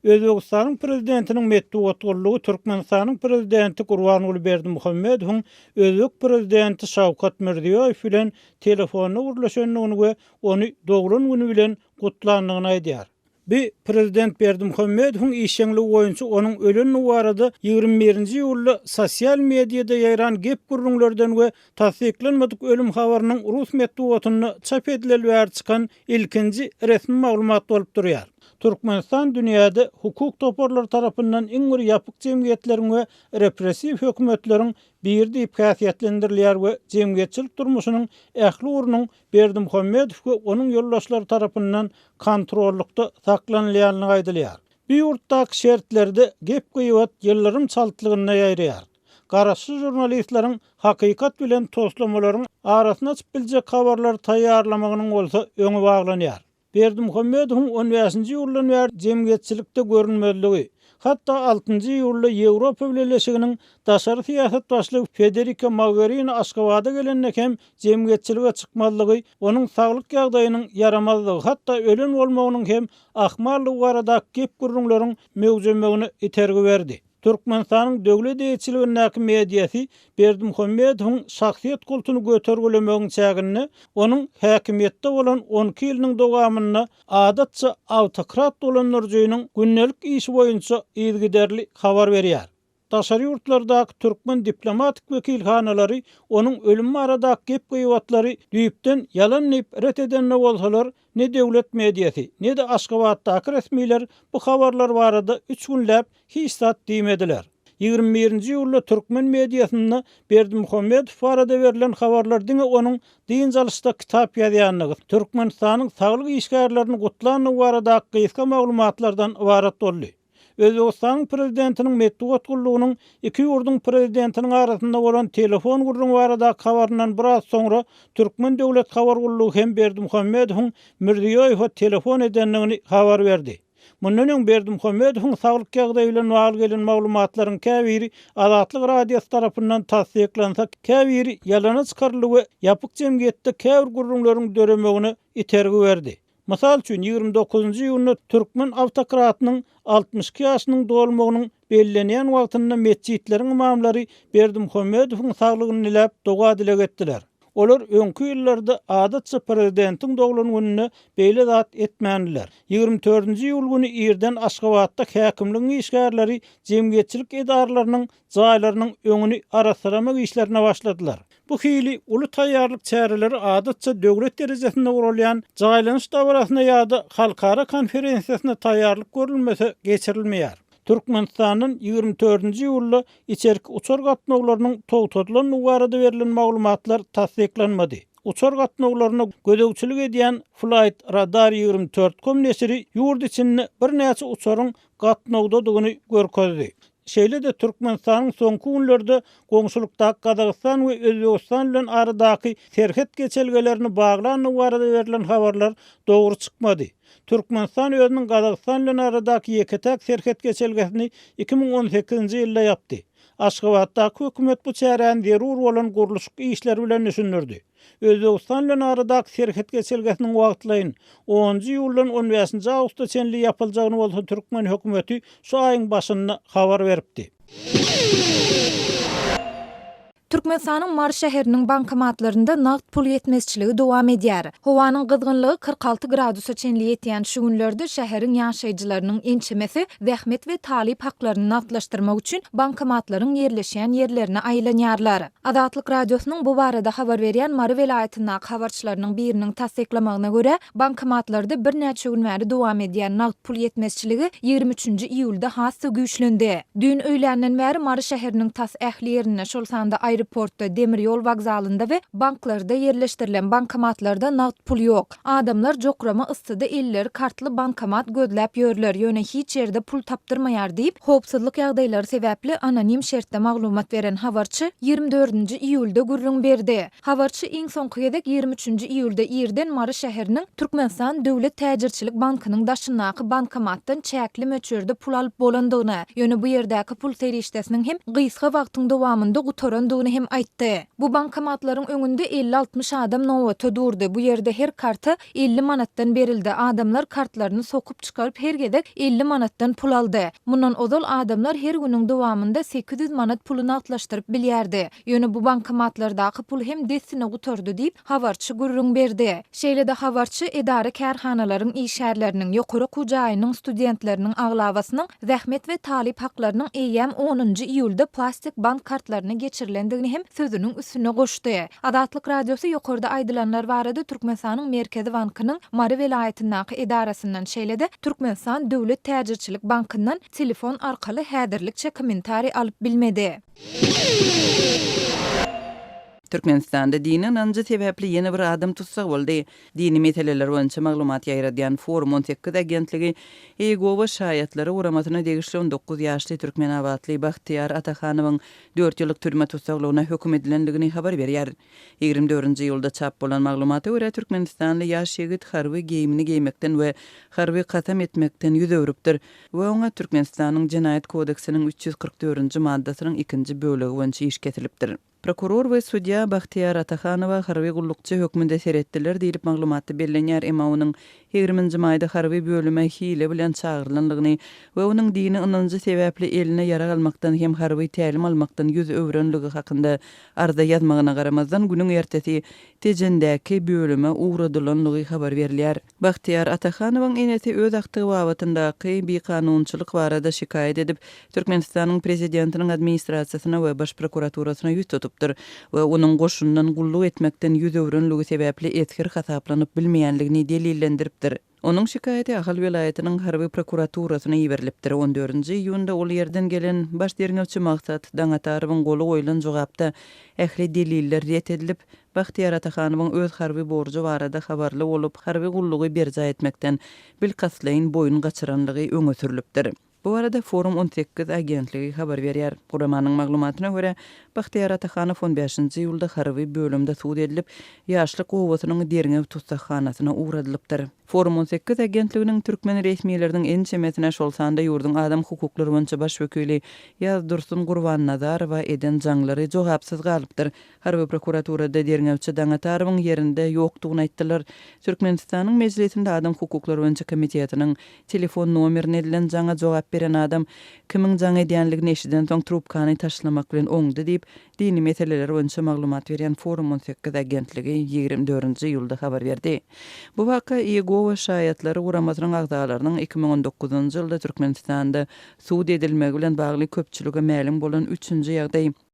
Özbegistanyň Prezidentiniň metbugat gullugy Türkmenistanyň Prezidenti Gurbanguly Berdimuhamedowyň özbek Prezidenti Şawkat Mirziýoýew bilen telefonda gürleşendigini we ony doglan güni bilen gutlandygyny aýdýar. Bu prezident Berdimuhamedowyň işjeňligi boýunça onuň ölendigi barada 21-nji iýulda sosial mediada ýaýran gep-gürrüňlerden we tassyklanmadyk ölüm habarynyň rus metbugatynda çap edileli bäri çykan ilkinji resmi maglumat bolup durýar. Türkmenistan dünýäde hukuk toparlary tarapyndan iň bir ýapyk jemgyýetleriň we repressiw hökümetleriň biri diýip häsiýetlendirilýär we jemgyýetçilik durmuşynyň ähli ugrunyň Berdimuhamedow we onuň ýoldaşlary tarapyndan kontrollykda saklanylýandygy aýdylýar. Bu ýurtdaky şertlerde gep-gybat ýyldyrym çaltlygynda ýaýraýar. Garaşsyz žurnalistleriň hakykat bilen toslamalaryň arasyny açyp biljek habarlary taýýarlamagynyň bolsa öňi baglanýar. Berdimuhamedowyň on bäşinji iýuldan bäri jemgyýetçilikde görünmezligi, hatda altynjy iýulda Ýewropa Bileleşiginiň daşary syýasat başlygy Federika Mogherini Aşgabada gelende hem jemgyýetçilige çykmazlygy onuň saglyk ýagdaýynyň ýaramazdygy, hatda ölen bolmagynyň hem ahmaldygy baradaky gep-gürrüňleriň möwjemegine itergi berdi. Türkmenistanyň döwlet eýeçiligindäki mediasy Berdimuhamedowyň şahsyýet kultuny götergilemegiň çäginde onuň häkimiýetde bolan 12 ýylynyň dowamynda adatça awtokrat dolandyryjynyň gündelik işi boýunça yzygiderli habar berýär. Daşary ýurtlardaky türkmen diplomatik wekilhanalary onuň ölümi baradaky gep-gybatlary düýpden ýalan diýip ret eden-de bolsalar, Ne döwlet mediasy, ne-de Aşgabatdaky resmiler bu habarlar barada üç günläp hiç zat diýmediler. 21 nji iýulda türkmen mediasynda Berdimuhamedow barada berlen habarlar diňe onuň dynç alyşda kitap ýazýandygy, Türkmenistanyň saglyk işgärlerini gutlandygy baradaky gysga maglumatlardan ybarat boldy. Özbegistanyň Prezidentiniň metbugat gullugynyň iki ýurduň Prezidentiniň arasynda bolan telefon gürrüňi baradaky habaryndan biraz soňra Türkmen döwlet habar gullugy hem Berdimuhamedowyň Mirziýoýewe telefon edendigini habar berdi. Mundan öň Berdimuhamedowyň saglyk ýagdaýy bilen bagly gelen maglumatlaryň käbiri Azatlyk Radiosy tarapyndan tassyklansa, käbiri ýalana çykaryldy we ýapyk jemgyýetde käbir gürrüňleriň döremegine itergi berdi. Mysal üçin, 29 iýunda türkmen awtokratynyň 62 ýaşynyň dolmagynyň bellenýän wagtynda metjitleriň ymamlary Berdimuhamedowyň saglygyny diläp, doga-dileg etdiler. Olar öňki ýyllarda adatça prezidentiň doglan gününde beýle zat etmändiler. 24 iýul güni irden Aşgabatda häkimligiň işgärleri jemgyýetçilik edaralarynyň jaýlarynyň öňüni arassalamak işlerine başladylar. Bu hili uly taýýarlyk çäreleri adatça döwlet derejesinde guralýan jaýlanyş dabarasyna ýa-da halkara konferensiýasyna taýýarlyk görülmese geçirilmeýär. Türkmenistandan 24 iýulda içerki uçar gatnawlarynyň togtadylandygy barada berlen maglumatlar tassyklanmady. Uçar gatnawlaryna gözegçilik edýän Flight Radar 24 com neşiri ýurt içinde birnäçe uçaryň gatnawdadygyny görkezdi. Şeýle-de Türkmenistanyň soňky günlerde goňşulykdaky Gazagystan we Özbegistan bilen aradaky serhet geçelgelerini baglandygy barada berlen habarlar dogry çykmady. Türkmenistan özüniň Gazagystan bilen aradaky ýeke-täk serhet geçelgesini 2018-nji ýylda ýapdy. Aşgabatdaky hökümet bu çäräni zerur bolan gurluşyk işleri bilen düşündirdi. Özbegistan bilen aradaky serhet geçelgesiniň wagtlaýyn, onunjy iýuldan on bäşinji awgusta çenli ýapyljagyny bolsa türkmen hökümeti şu aýyň başynda habar beripdi. Türkmenistanyň Mary şäheriniň bankomatlarynda nagt pul ýetmezçiligi dowam edýär. Howanyň gyzgynlygy 46 gradusa çenli ýetýän şu günlerde şäheriň ýaşaýjylarynyň ençemesi zähmet we talyp haklaryny nagtlaşdyrmak üçin bankomatlaryň ýerleşýän ýerlerine aýlanýarlar. Azatlyk Radiosynyň bu barada habar berýän Mary welaýatyndaky habarçylarynyň biriniň tassyklamagyna görä, bankomatlarda birnäçe gün bäri dowam edýän nagt pul ýetmezçiligi 23 nji iýulda has-da güýçlendi. Düýn öýländen bäri Mary şäheriniň tas ähli ýerinde, şol sanda aeroportda, demir ýol wokzalynda we banklarda ýerleşdirilen bankomatlarda nagt pul ýok. Adamlar jokrama yssyda elleri kartly bankomat gözläp ýörler, ýöne hiç ýerde pul tapdyrmaýar diýip, howpsuzlyk ýagdaýlary sebäpli anonim şertde maglumat beren habarçy 24 nji iýulda gürrüň berdi. Habarçy iň soňky gezek 23 nji iýulda irden Mary şäheriniň Türkmenistan döwlet täjirçilik bankynyň daşyndaky bankomatdan çäkli möçberde pul alyp bolandygyny, ýöne bu ýerdäki pul serişdesiniň hem gysga wagtyň dowamynda gutarandygyny. gutarandygyny hem aýtdy. Bu bankomatlaryň öňünde elli-altmyş adam nobata durdy. Bu ýerde her karta 50 manatdan berildi. Adamlar kartlaryny sokup-çykaryp her gezek 50 manatdan pul aldy. Mundan ozal adamlar her günüň dowamynda 800 manat puly nagtlaşdyryp bilýärdi. Ýöne bu bankomatlardaky pul hem dessine gutardy diýip, habarçy gürrüň berdi. Şeýle-de habarçy edara-kärhanalaryň işgärleriniň, ýokary okuw jaýynyň studentleriniň aglabasynyň zähmet we talyp haklarynyň eýýäm onunjy iýulda plastik bank kartlaryna geçirilendigini hem sözüniň üstüne goşdy. Azatlyk Radiosy ýokarda aýdylanlar barada Türkmenistanyň Merkezi bankynyň Mary welaýatyndaky edarasyndan, şeýle-de Türkmenistan döwlet täjirçilik bankyndan telefon arkaly häzirlikçe kommentariý alyp bilmedi. Türkmenistanda dini ynanjy sebäpli ýene bir adam tussag boldy. Dini meseleler boýunça maglumat ýaýradýan Forum 18 agentligi Iýegowa şaýatlary guramasyna degişli 19 ýaşly türkmenabatly Bagtyýar Atahanowyň dört ýyllyk türme tussaglygyna höküm edilendigini habar berýär. Ýigrimi dördünji iýulda çap bolan maglumata görä, türkmenistanly ýaş ýigit harby geýimini geýmekden we harby kasam etmekden ýüz öwrüpdir we oňa Türkmenistanyň Jenaýat kodeksiniň 344-nji maddasynyň ikinji bölegi boýunça iş kesilipdir. Prokuror we sudýa Bagtyýar Atahanowa harby gullukçy hökmünde seretdiler diýlip maglumatda bellenýär, emma onuň ýigriminji maýda harby bölüme hile bilen çagyrylandygyny we onuň dini ynanjy sebäpli eline ýarag almakdan hem harby tälim almakdan ýüz öwrenligi hakynda arza ýazmagyna garamazdan günüň ertesi Tejendäki bölüme ugradylandygy habar berilýär. Bagtyýar Atahanowyň enesi öz agtygy babatyndaky bikanunçylyk barada şikaýat edip, Türkmenistanyň Prezidentiniň Administrasiýasyna we Baş prokuraturasyna ýüz tutupdyr we onuň goşundan gulluk etmekden ýüz öwrenligi sebäpli esger hasaplanyp bilmeýänligini delillendiripdir. Onuň şikaýaty Ahal welaýatynyň harby prokuraturasyna iberilipdir. On dördünji iýunda ol ýerden gelen baş derňewçi Maksat Daňatarowyň goly goýlan jogapda ähli deliller ret edilip, Bagtyýar Atahanowyň öz harby borjy barada habarly bolup, harby gullugy berjaý etmekden bilkastlaýyn boýun gaçyranlygy öňe sürlüpdir. Bu barada Forum 18 agentligi habar berýär. Guramanyň maglumatyna görä, Bagtyýar Atahanow on bäşinji iýulda harby bölümde sud edilip, Ýaşlyk obasynyň derňew tussaghanasyna ugradylypdyr. Forum 18 agentliginiň türkmen resmileriniň ençemesine, şol sanda ýurduň adam hukuklary boýunça baş wekili Ýazdursun Gurbannazarowa eden jaňlary jogapsyz galypdyr. Harby prokuraturada derňewçi Daňatarowyň ýerinde ýokdugyny aýtdylar. Türkmenistanyň Mejlisinde Adam hukuklary boýunça komitetiniň telefon nomerine edilen jaňa jogap beren adam kimiň jaň edýänligini eşidensoň trubkany taşlamak bilen oňdy diýip, dini meseleler boýunça maglumat berýän Forum 18 agentligi 24-nji iýulda habar berdi. Bu waka Iýegowa şaýatlary guramasynyň agzalarynyň 2019-njy ýylda Türkmenistanda sud edilmegi bilen bagly köpçülige mälim bolan üçünji ýagdaý.